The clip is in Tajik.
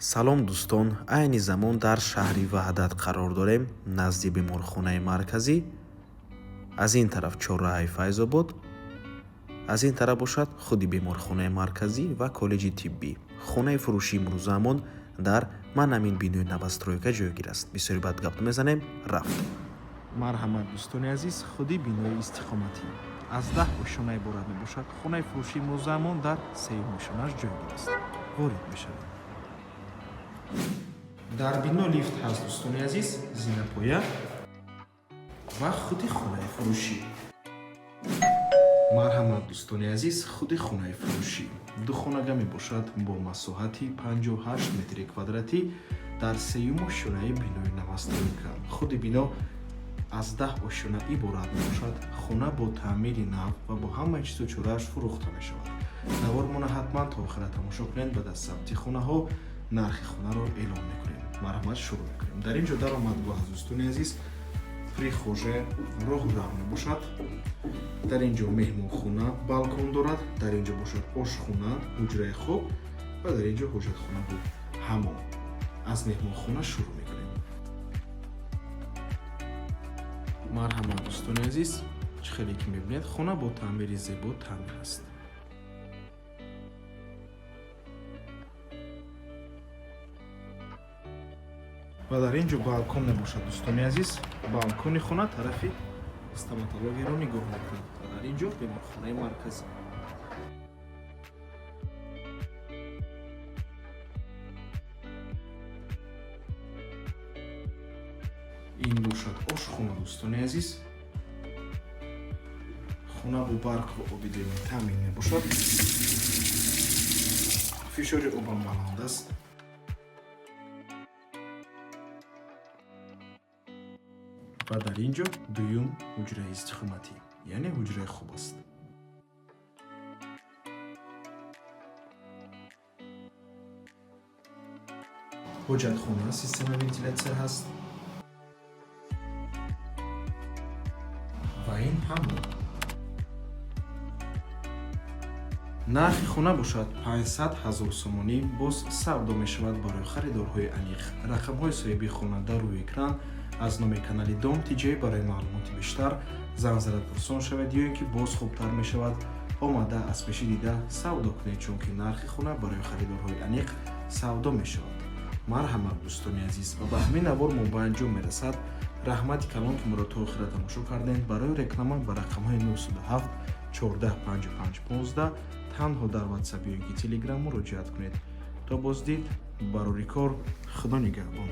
Салом, дӯстон! Айни замон дар шаҳри Ваҳдат қарор дорем, назди беморхонаи марказӣ. Аз ин тараф чорраҳаи Файзобод, аз ин тараф бошад худи беморхонаи марказӣ ва коллеҷи тиббӣ. Хонаи фурӯшии имрӯзаамон дар манамин бинои новостройка ҷойгир аст. Бисёри баъд гап мезанем, рафт. Марҳамат, дӯстони азиз, худи бинои истиқоматӣ аз 10 ошёна иборат мебошад. Хонаи фурӯшии имрӯзаамон дар сеюм ошёнаш ҷойгир аст. Ворид мешавем. Дар бино лифт ҳаст, дӯстони азиз, зинапоя ва худи хонаи фурӯшӣ. Марҳамат, дӯстони азиз, худи хонаи фурӯшӣ духонага мебошад бо масоҳати 58 метри квадратӣ дар сеюм ошёнаи бинои новостройка. Худи бино аз 10 ошёна иборат мебошад. Хона бо таъмири нав ва бо ҳамаи чизу чорааш фурӯхта мешавад. Навормона ҳатман то охира тамошо кунед. Баъд аз сабти хонаҳо нархи хонаро эълон мекунем. Марҳамат, шурӯъ мекунем. Дар ин ҷо даромадгоҳ аз, дӯстони азиз, прихожая, роҳрав мебошад. Дар ин ҷо меҳмонхона, балкон дорад. Дар ин ҷо бошад ошхона, ҳуҷраи хоб ва дар ин ҷо ҳоҷатхонаву ҳамом. Аз меҳмонхона шурӯъ мекунем. Марҳамат, дӯстони азиз, чӣ хеле ки мебинед, хона бо таъмири зебо таъмир аст. Ва дар ин ҷо балкон мебошад, дӯстони азиз. Балкони хона тарафи стоматологияро нигоҳ мекунад ва дар ин ҷо беморхонаи марказӣ. Ин бошад ошхона, дӯстони азиз. Хона бо барқ ва оби доимӣ таъмин мебошад. Фишори обам баланд аст. Ва дар ин ҷо дуюм ҳуҷраи истиқоматӣ, яъне ҳуҷраи хоб аст. Ҳоҷатхона, системаи вентилятсия ҳаст ва ин ҳамон. Нархи хона бошад 500 ҳазор сомонӣ, боз савдо мешавад. Барои харидорҳои аниқ рақамҳои соҳиби хона дар рӯи экран. Аз номи канали Дом Тиҷей барои маълумоти бештар занг зада пурсон шавед ё ин ки боз хубтар мешавад омада аз пеши дида савдо кунед, чунки нархи хона барои харидорҳои аниқ савдо мешавад. Марҳамат, дӯстони азиз, ва ба ҳамин навор мо ба анҷом мерасад. Раҳмати калон, ки моро то охира тамошо кардем. Барои реклама ба рақамҳои 907 14 55 15 танҳо дар Ватсап ё ин ки Телеграм муроҷиат кунед. То боздид, барори кор, Худо нигаҳбон.